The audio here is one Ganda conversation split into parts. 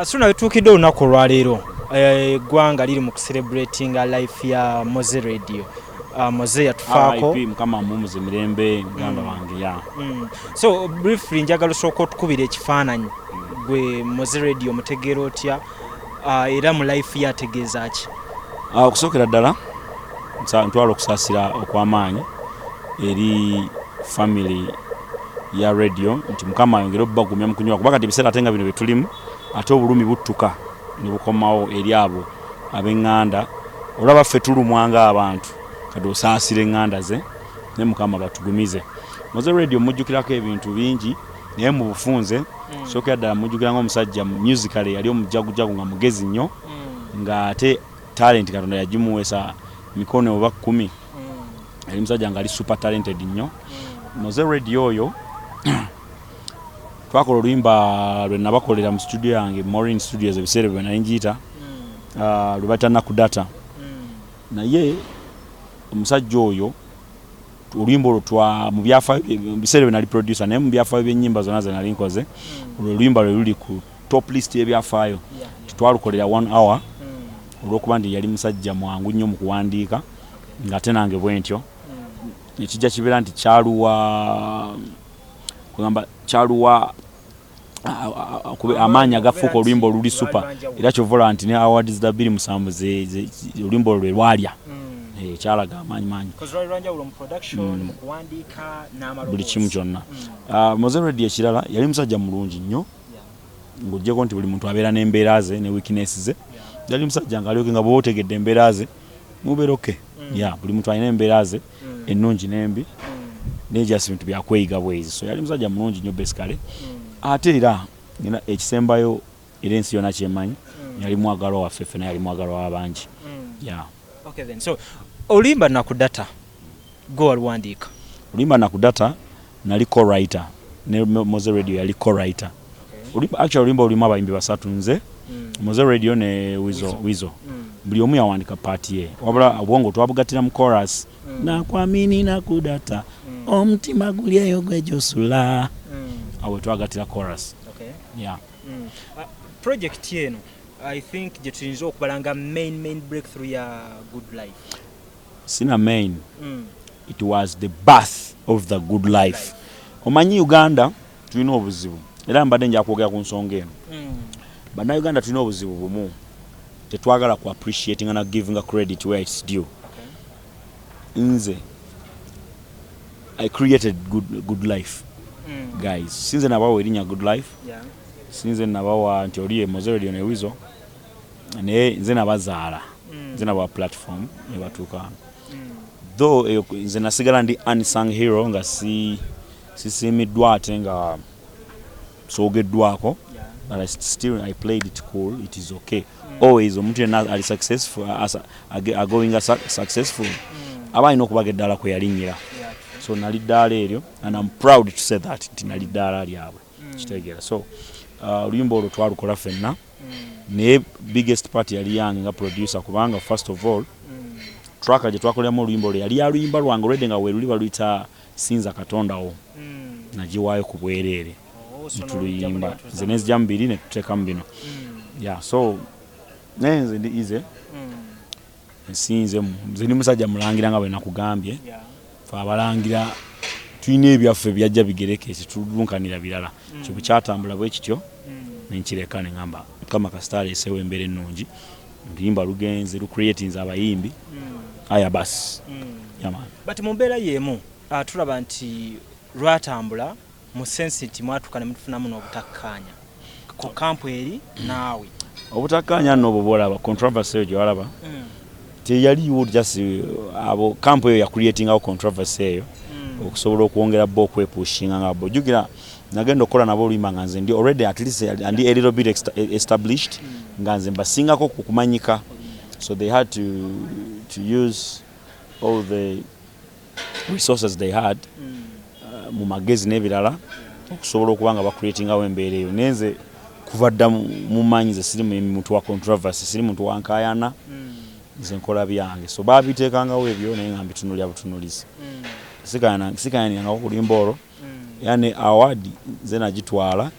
Suna wetuukidde olunaku olwaleero, eggwanga liri mu kucelebratinga life ya Mowzey Radio. Mowzey yatufaako. RIP, Mukama amuwummuze mirembe, muganda wange ya. So briefly, njagala osooka otukubira ekifaananyi, gwe Mowzey Radio mutegeera otya, era mu life ye ategeeza ki? Okusookera ddala ntwala okusaasira okw'amaanyi eri family ya Radio nti Mukama ayongere obbagumya mu kunywa, kuba kati ebiseera ate nga bino bye tulimu, ate obulumi buttuka ne bukomawo eri abo ab'eŋŋanda. Olaba ffe tulumwa ng'abantu, kati osaasira eŋŋanda ze, ne Mukama batugumize. Mowzey Radio mujjukirako ebintu bingi, naye mu bufunze, sookera ddala mujjukira ng'omusajja musically yali omujagujagu, nga mugezi nnyo, ng'ate talent Katonda yagimuweesa mikono oba 10. Yali musajja nga ali super talented nnyo. Mowzey Radio oyo twakola oluyimba lwe nabakolera mu studio yange, Maureen Studios, ebiseera bye nali ngiyita, lwe bayita Nakudata. Naye omusajja oyo, oluyimba olwo twa mu byafaayo, mu biseera bye nali producer, naye mu byafaayo by'ennyimba zonna ze nali nkoze, olwo oluyimba lwe luli ku top list y'ebyafaayo. Twalukolera one hour, olw'okuba nti yali musajja mwangu nnyo mu kuwandiika, ng'ate nange bwe ntyo. Ekijja kibeera nti kyaluwa, kugamba kyaluwa amaanyi agafuuka oluyimba oluli super. Era kyova olaba nti ne awards za 2007 oluyimba olwo lwe lwalya. Kyalaga amaanyi mangi. Buli kimu kyonna. Mowzey Radio ekirala, yali musajja mulungi nnyo, ng'oggyeko nti buli muntu abeera n'embeera ze ne weakness ze. Yali musajja nga alyoke, nga bw'oba otegedde embeera ze mubeera okay. Ya, buli muntu alina embeera ze ennungi n'embi, naye just bintu byakweyiga bweyizi. So yali musajja mulungi nnyo basically. Ate era nina ekisembayo, era ensi yonna kyemanyi, yali mwagalwa waffe ffena, yali mwagalwa w'abangi ya. Okay then, so oluyimba Nakudata gwe waluwandiika? Oluyimba Nakudata nali co-writer ne Mowzey Radio yali co-writer. Oluyimba, actually oluyimba olulimu abayimbi basatu: nze, Mowzey Radio ne Wizo. Wizo, buli omu yawandika part ye, wabula obwongo twabugattira mu chorus. Nakwamini nakudata, omutima guli eyo gwejosula, awo twagattira chorus. Yeah. Project eno I think gye tuyinza okubala nga main breakthrough ya Good Life. Sina main, it was the birth of the Good Life. Omanyi Uganda tulina obuzibu, era mbadde nja kwogera ku nsonga eno. Bannayuganda tulina obuzibu bumu: tetwagala ku appreciating na giving a credit where it's due. Nze I created Good Life, guys. Sinze nabawa erinnya Good Life, sinze nabawa nti oli ye Mowzey Radio ne Wizo, naye nze nabazaala, nze nabawa platform ne batuuka wano. Though eyo nze nasigala ndi unsung hero, nga si sisiimiddwa ate nga soogeddwako, but still I played it cool. It is okay. Always omuntu yenna ali successful, agoinga successful, aba alina okubaga eddaala kwe yalinnyira. So nali ddaala eryo, and I'm proud to say that nti nali ddaala lyabwe, kitegeera? So oluyimba olwo twalukola ffenna, naye biggest part yali yange nga producer, kubanga first of all track gye twakoleramu oluyimba olwo yali ya luyimba lwange olwedde, nga weeruli baluyita Sinza Katondawo. Nagiwaayo ku bwereere netuluyimba, nze nezijjamu biri netuteekamu bino. Yeah, so naye nze ndi easy, nsinze nze ndi musajja mulangira, nga bwe nakugambye. Fe abalangira tulina ebyaffe byajja bigereke, tetulunkanira birala. Kyo bwe kyatambula bwe kityo, nenkireka neŋamba Mukama kasita aleesewo embeera ennungi, oluyimba lugenze lucreatinze abayimbi, aya basi. Yeah, man. But mu mbeera y'emu, tulaba nti lwatambula mu sense nti mwatuuka ne mutufunamu n'obutakkaanya ku camp eri naawe. Obutakkaanya nno obwo bwolaba, controversy eyo gyewalaba, teyaliwo. Just abo camp eyo yacreatingawo controversy eyo okusobola okwongera bo okwepushinga, nga bo jjukira nagenda okukola nabo oluyimba nga nze ndi already at least ndi a little bit established, nga nze mbasingako ku kumanyika. So they had to use all the resources they had, mu magezi n'ebirala, okusobola okuba nga bacreatingawo embeera eyo. Naye nze kuva dda mumanyi nze siri muntu wa controversy, siri muntu wa nkaayana. Nze nkola byange, so babiteekangawo ebyo, naye nga mbitunulira butunulizi. Sikayanirangako kulimba olwo, era ne award nze nagitwala.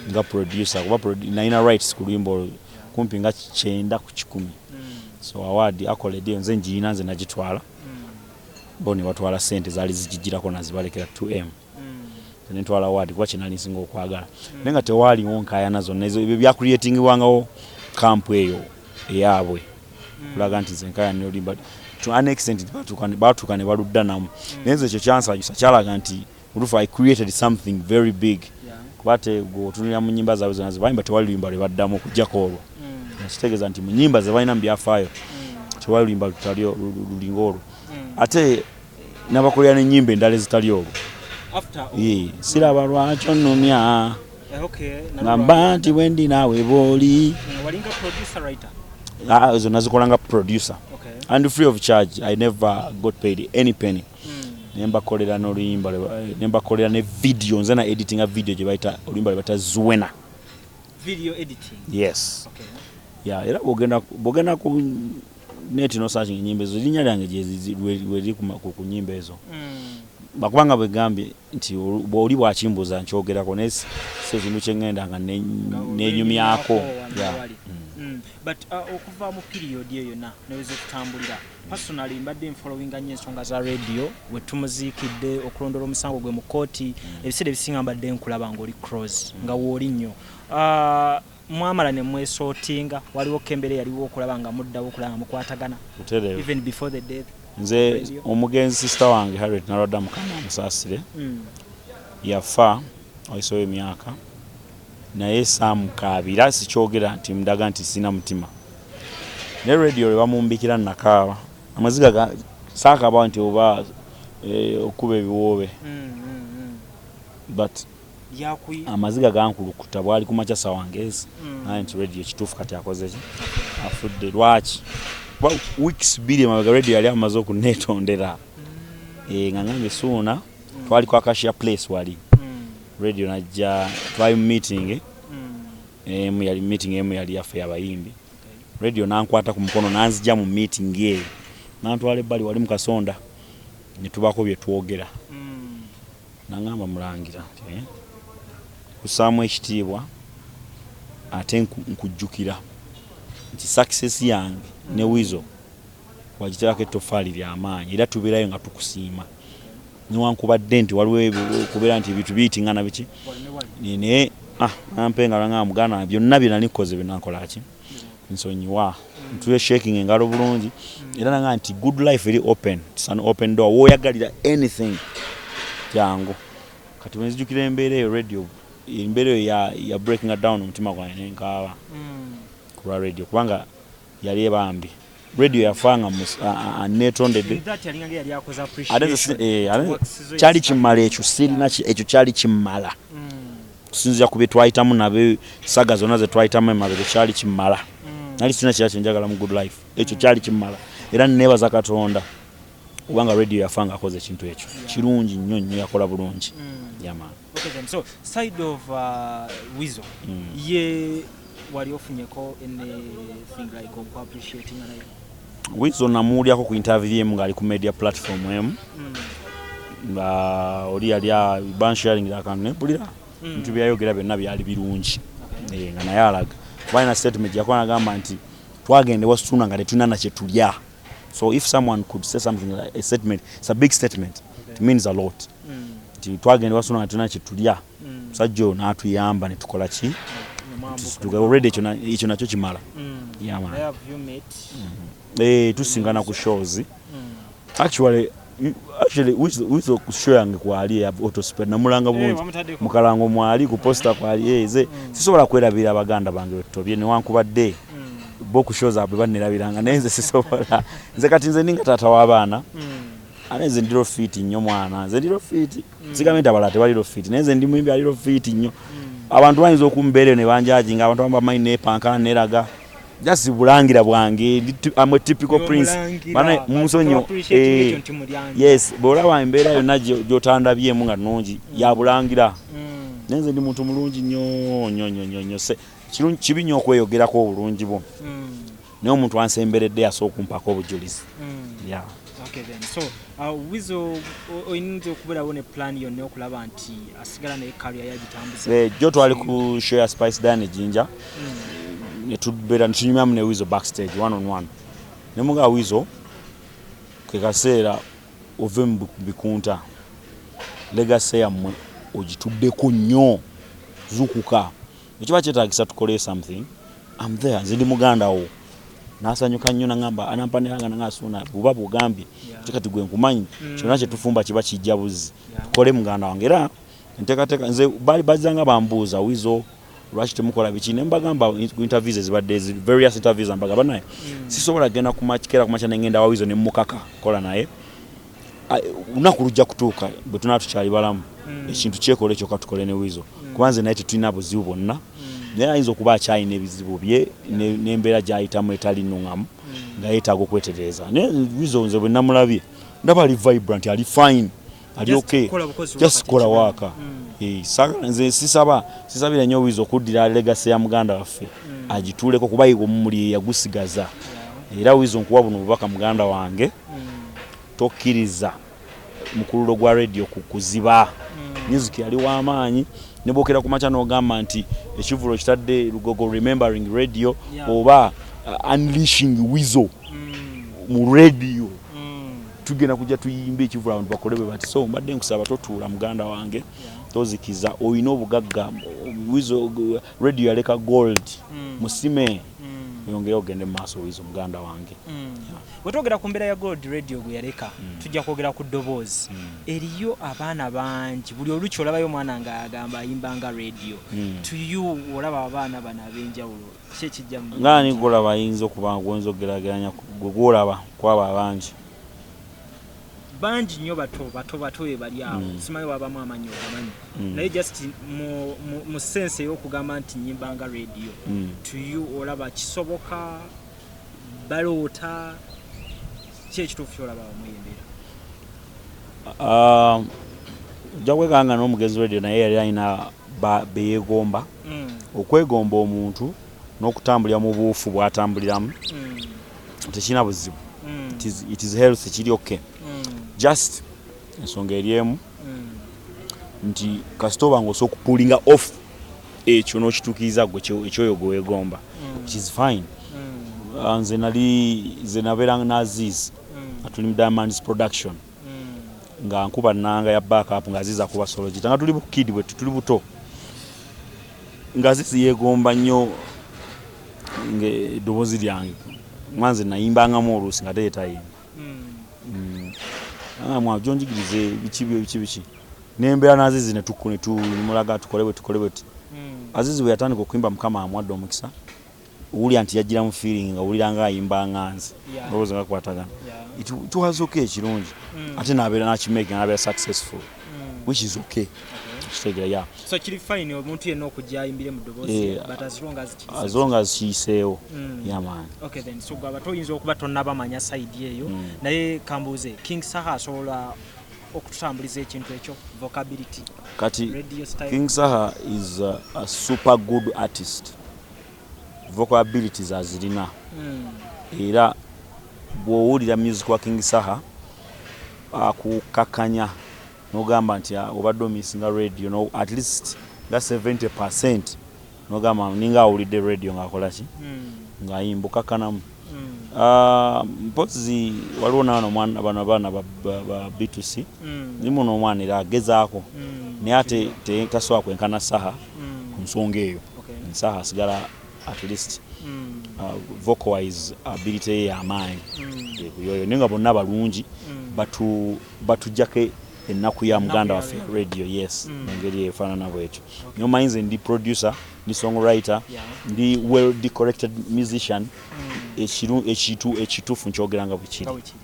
Nga producer, kuba nalina rights ku luyimba olwo kumpi nga 90%. So award, accolade eyo nze njiyina, nze nagitwala. Bo ne batwala sente zaali zigigirako, nazibalekera 2M. Nentwala award kuba kyenali nsinga okwagala, naye nga tewaaliwo nkaayana zonna ezo. Ebyo byacreatingibwangawo camp eyo eyaabwe kulaga nti nze nkaayana oluyimba. To an extent batuuka ne baludda namu, naye nze ekyo kyansanyusa, kyalaga nti mutuufu I created something very big, kuba te gweotunulira mu nyimba zaabwe zonna zebayimba, tewali luyimba lwe baddamu okugjako olwo. Kitegeeza nti mu nyimba ze balina mu byafaayo tewali luyimba lutali lulinga olwo. Ate nabakolera n'ennyimba endala ezitali olwo. After Siraba lwakyo nnumya. Ngamba nti bwe ndi naawe bw'oli. Walinga producer, writer? Ah, ezo nazikola nga producer and free of charge. I never got paid any penny. Nembakolera n'oluyimba nembakolera ne video, nze na editinga video gye bayita, oluyimba lwe bayita Zuena. Video editing? Yes. Yeah, era bwogenda ku net nosearching enyimba ezo, erinnya lyange weri ku nyimba ezo. Bakubanga bwegambye nti bw'oli bwakimbuuza nkyogerako, naye si ekintu kyeŋŋenda nga nenyumyako. Yeah. Wali. But okuva mu period eyo yonna neweza okutambulira, personally mbadde nfollowinga nnyo ensonga za Radio wetumuziikidde, okulondola omusango gwe mu kooti. Ebiseera ebisinga mbadde nkulaba ng'oli close, nga wooli nnyo. Mwamala ne mwesortinga, waliwo kembeera yaliwo okulaba nga muddawo okulaba nga mukwatagana? Butereevu. Even before the death? Nze Radio. omugenzi sister wange Harriet Nalwadda, Mukama amusaasire, yafa wayisewo emyaka, naye saamukaabira, sikyogera nti ndaga nti sina mutima, naye Radio lwe bamumbikira nakaaba amaziga saakaba nti oba okuba ebiwoobe, but amaziga gankulukuta bwali ku makya sawa ngezi. Naye nti Radio kituufu kati akoze ki, afudde. Lwaki? Kuba weeks 2 emabega Radio yali amaze okuneetondera. Nga ngambye Suuna, twali ku Acacia Place wali. Radio najja, twali mu meeting emu, yali meeting emu yali yaffe yabayimbi. Radio nankwata ku mukono nanzija mu meeting eyo, nantwala ebbali wali mu kasonda ne tubaako bye twogera. Nangamba, "Mulangira nti, kussaamu ekitiibwa ate nkujjukira nti success yange ne Wizo wagiteekako ettofaali lyamaanyi, era tubeerayo nga tukusiima newankubadde nti waliwo okubeera nti ebintu biyitingana biki." Naye nampe nga nga muganda wange, byonna bye nali nkoze byonna nkola ki, nsonyiwa, ntuye shaking engalo bulungi. Era nanga nti Good Life eri open, it's an open door, woyagalira anything jangu. Kati bwenzijukira embeera eyo, Radio, embeera eyo ya breaking down omutima gwange nenkaaba ku lwa Radio, kubanga yali ebambi Radio yafa nga aneetondedde. Ate nze ate kyali kimmala ekyo, sirina ekyo kyali kimmala kusinziira ku bye twayitamu nabe, saga zonna ze twayitamu emabega, kyali kimmala. Nali sirina kirala kyenjagala mu Good Life, ekyo kyali kimmala. Era neebaza Katonda kubanga Radio yafa nga akoze ekintu ekyo kirungi nnyo nnyo, yakola bulungi yama. Okay then, so side of Weasel, ye wali ofunyeko anything like oku appreciating naye? Weasel namuwulyako ku interview emu ng'ali ku media platform emu, nga oli yali bansharingira akantu nempulira bintu byayogera byonna byali birungi. Nga naye alaga kuba alina statement yakola, nagamba nti twagenda ewa Suna nga tetulina na kyetulya. So if someone could say something like a statement, it's a big statement, it means a lot, nti twagenda ewa Suna nga tetulina kyetulya, musajja oyo n'atuyamba ne tukola ki, Nemwambuka. Already ekyo nakyo kimala. Yeah, man. Naye have you met? Tusinkana ku shows. Actually Weasel ku show yange kwali eya Autosped, namulanga bulungi. Wamutaddeko? Mukalango mwali, ku poster kwali. Ze sisobola kwerabira baganda bange wetobye, newankubadde bo ku show zaabwe bannerabiranga, naye nze sisobola. Nze kati nze ninga taata w'abaana, ate nze ndi fit nnyo mwana, nze ndi fit. Sigambe nti abalala tebali fit, naye nze ndi muyimbi ali fit nnyo. Abantu bayinza okumbeera eyo ne banjudginga, abantu abamu bamanyi nepanka neraga just bulangira bwange. I'm a typical prince. Bana munsonyi, yes, bw'olaba embeera yonna gy'otandabyemu nga nnungi ya bulangira, naye nze ndi muntu mulungi nnyo nnyo nnyo nnyo nnyo. Kibi nnyo okweyogerako obulungi bwo, naye omuntu ansemberedde yasobola okumpako obujulizi, yeah. Okay then, so Weasel oyinza okubeerawo ne plan yonna okulaba nti asigala naye career yagitambuza? Jo twali ku show ya Spice Diana Jinja, netubeera netunyumyamu ne Weasel backstage one on one, nemugaa, "Weasel, ke kaseera ove mu bikunta, legacy yammwe ogituddeko nnyo, zukuka, ekiba kyetagisa tukole something, am there, nze ndi muganda wo." Nasanyuka nnyo, nagamba, anampaniranga nanga, "Suuna, buba bugambye kati gwe nkumanyi, kyonna kyetufumba kiba kijja buzi, tukole muganda wange." Era enteekateeka nze bali bazanga bambuuza, "Weasel, lwaki temukola biki?" Ne mbagamba ku interviews ezibadde various interviews, mbagamba naye sisobola genda kumakikeera kumakya nengenda wa Weasel ne mukaka kola naye. Lunaku lujja kutuuka bwe tunaba tukyali balamu, ekintu kyekola ekyo katukole ne Weasel, kuba nze naye tetulina buzibu bwonna, naye ayinza okuba akyalina ebizibu bye n'embeera gy'ayitamu etali nnuŋŋamu nga yeetaaga okwetereeza. Naye Weasel nze bwe namulabye ndaba ali vibrant, ali fine, ali okay, just kola waaka. Nze sisaba, sisabira nnyo Weasel okuddira legacy ya muganda waffe agituuleko, kuba ye omumuli yagusigaza. Era Weasel, nkuwa buno obubaka, muganda wange, tokkiriza mukululo gwa Radio kukuziba. Music yali w'amaanyi, ne bwokera ku makya n'ogamba nti ekivulo kitadde Lugogo remembering Radio oba unleashing Weasel mu Radio, tugenda kujja tuyimbe ekivulo, abantu bakole bwe bati. So mbadde nkusaba totuula, muganda wange, tozikiza, olina obugagga. Weasel, Radio yaleka gold, musime oyongere ogende mu maaso, Weasel muganda wange. Bwe twogera ku mbeera ya gold Radio gwe yaleka, tujja kwogera ku ddoboozi. Eriyo abaana bangi, buli olukya olabayo omwana ng'agamba ayimba nga Radio. To you, olaba abaana bano ab'enjawulo, ki ekijja mu Nga ani golaba ayinza okuba gwoyinza okugeraageranya gwe gwolaba kwabo abangi? Bangi nnyo, bato bato bato be bali awo. Simanyi wabamu amanyi ogamanyi, naye just mu sense ey'okugamba nti nyimba nga Radio, to you olaba kisoboka, baloota ki? Ekituufu kyolaba wamuyembera? Ojja kwekanga n'omugenzi Radio naye yali alina beyeegomba. Okwegomba omuntu n'okutambulira mu buufu bw'atambuliramu tekirina buzibu. It is health, kiri okay. Just ensonga eri emu, nti kasita oba nga osobola okupullinga off ekyo n'okituukiriza gwe ekyoyo gwe weegomba, which is fine. Nze nali, nze nabeera n'Aziz nga tuli mu Diamonds Production, nga nkuba nanga ya backup, nga Aziz akuba solo guitar, nga tuli bukidi bwe tuli buto, nga Aziz yeegomba nnyo ng'eddoboozi lyange, mwanze nayimbangamu oluusi nga teyetayimba. Mwa jonjigirize biki biki biki, nembeera n'Azizi netumulaga tukole bwe tukole bwe. Azizi bwe yatandika okuyimba, Mukama amuwadde omukisa, owulira nti yajjira mu feeling, nga owulira nga ayimba nga nze, olowooza nga kwatagana. It was okay, ekirungi ate nabeera nakimake, nabeera successful, which is okay. Kitegeera ya? So kiri fine omuntu yenna okujja ayimbire mu ddoboozi, but as long as kiri as long as kiyiseewo. Yeah man. Okay then, so gwe abato oyinza okuba tonnabamanya side eyo, naye kambuuze, King Saha asobola okututambuliza ekintu ekyo, vocability, Kati Radio style? King Saha is a super good artist, vocal abilities azirina, era bw'owulira music wa King Saha akukakanya n'ogamba nti, "Ah, obadde omissinga Radio." No, at least nga 70% n'ogamba ninga awulidde Radio ng'akola ki, ng'ayimba, okakkanamu. Ah, mpozi waliwo naano omwana, bano abaana ba B2C, nimu n'omwana era agezaako, naye ate tasobola kwenkana Saha ku nsonga eyo. Saha asigala at least vocal wise ability ye y'amaanyi kuyoyo, naye nga bonna balungi, batujjako ennaku ya muganda waffe ya Radio. Yes, mu ngeri efaanana bwetyo. Naye omanyi nze ndi producer, ndi songwriter, ndi well decorated musician. Ekintu ekituufu nkyogera nga bwe kiri. Nga bwe kiri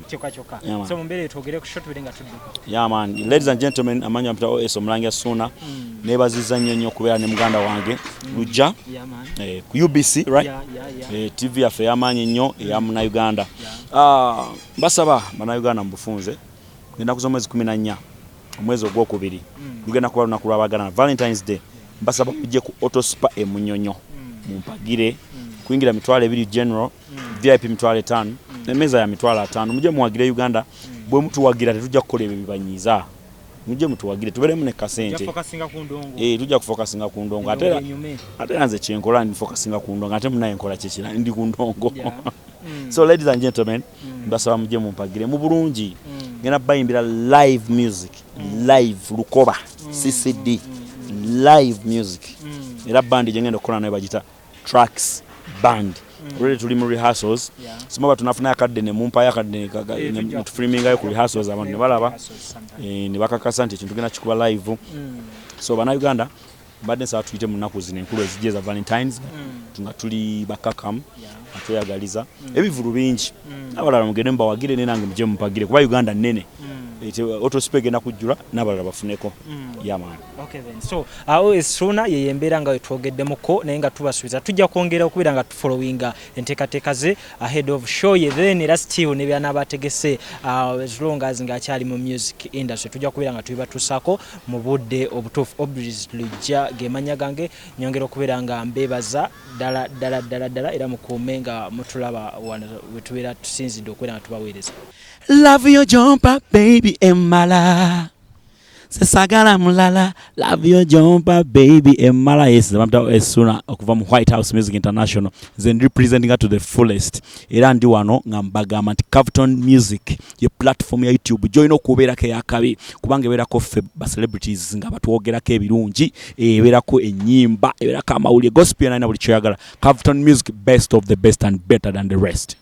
kyokka kyokka. Yeah, man. So mu mbeera eyo twogere ku show, tubere nga tudduka. Yeah man, ladies and gentlemen, amanya mpita OS Omulangira Suuna. Nebaziza nnyo nnyo okubeera ne muganda wange Lujja Yeah man. Ku UBC, right? Yeah. TV yaffe ey'amaanyi ennyo eya Munnayuganda. Ah, mbasaba Bannayuganda mubufunze, ngenda kuza omwezi 14, omwezi ogwokubiri, lugenda kuba lunaku lw'abagalana, Valentines Day. Mbasaba mujje ku Autospa e Munyonyo mumpagire. Kuyingira 20,000 general, VIP 50,000. Emmeeza ya 50,000. Mujje muwagire Uganda. Bwe mutuwagira, tetujja kukola ebyo bibanyiiza. Mujje mutuwagire, tubeeremu ne kasente. Focusinga ku ndongo. Eh, tujja kufocusinga ku ndongo. Ate era enyume. Ate era nze kyenkola, ndi focusinga ku ndongo. Ate munaye nkola kyekira, ndi ku ndongo. So ladies and gentlemen, mbasaba mujje mumpagire mu bulungi. Ngenda bayimbira live music, live Lukoba CCD live music. Era band gye ngenda okukola nayo bagita Tracks Band. Already tuli mu rehearsals. Simaba tunafunayo akadde ne mumpayo akadde Eh, ne tufilmingayo ku rehearsals, abantu ne balaba, Rehearsals sometime. ne bakakasa nti ekintu genda kikuba live. So Bannayuganda, mbadde nsaba tuyite mu nnaku zino enkulu ezijja eza Valentines nga tuli bakakamu, nga tweyagaliza. Ebivulu bingi, n'abalala mugende mubawagire, ne nange mujje mupagire, kuba Uganda nnene. Autospa egenda kujjula, n'abalala bafuneko. Yeah man. Okay then. So awo Esuna ye embeera nga wetwogeddemuko, naye nga tubasuubiza tujja kwongera okubeera nga tufollowinga enteekateeka ze ahead of show ye, then era still ne byanaaba ategese, as long as ng'akyali mu music industry, tujja kubeera nga tubibatuusaako mu budde obutuufu. Obviously lujja gemanya gange, nyongera okubeera nga mbeebaza ddala ddala ddala ddala, era mukuume nga mutulaba wano wetubeera tusinzidde okubeera nga tubaweereza. Love your jumper, baby, emala. Sesagala mulala. Love your jumper, baby, emala. Yes, bamta Esuna okuva mu White House Music International. Nze ndi representing her to the fullest. Era ndi wano nga mbagamba nti Cavton Music ye platform ya YouTube gyolina okubeerako eyakabi, kubanga ebeerako ffe ba celebrities nga batwogerako ebirungi, ebeerako ennyimba, ebeerako amawulire, gospel, nalina buli kyoyagala. Cavton Music, best of the best and better than the rest.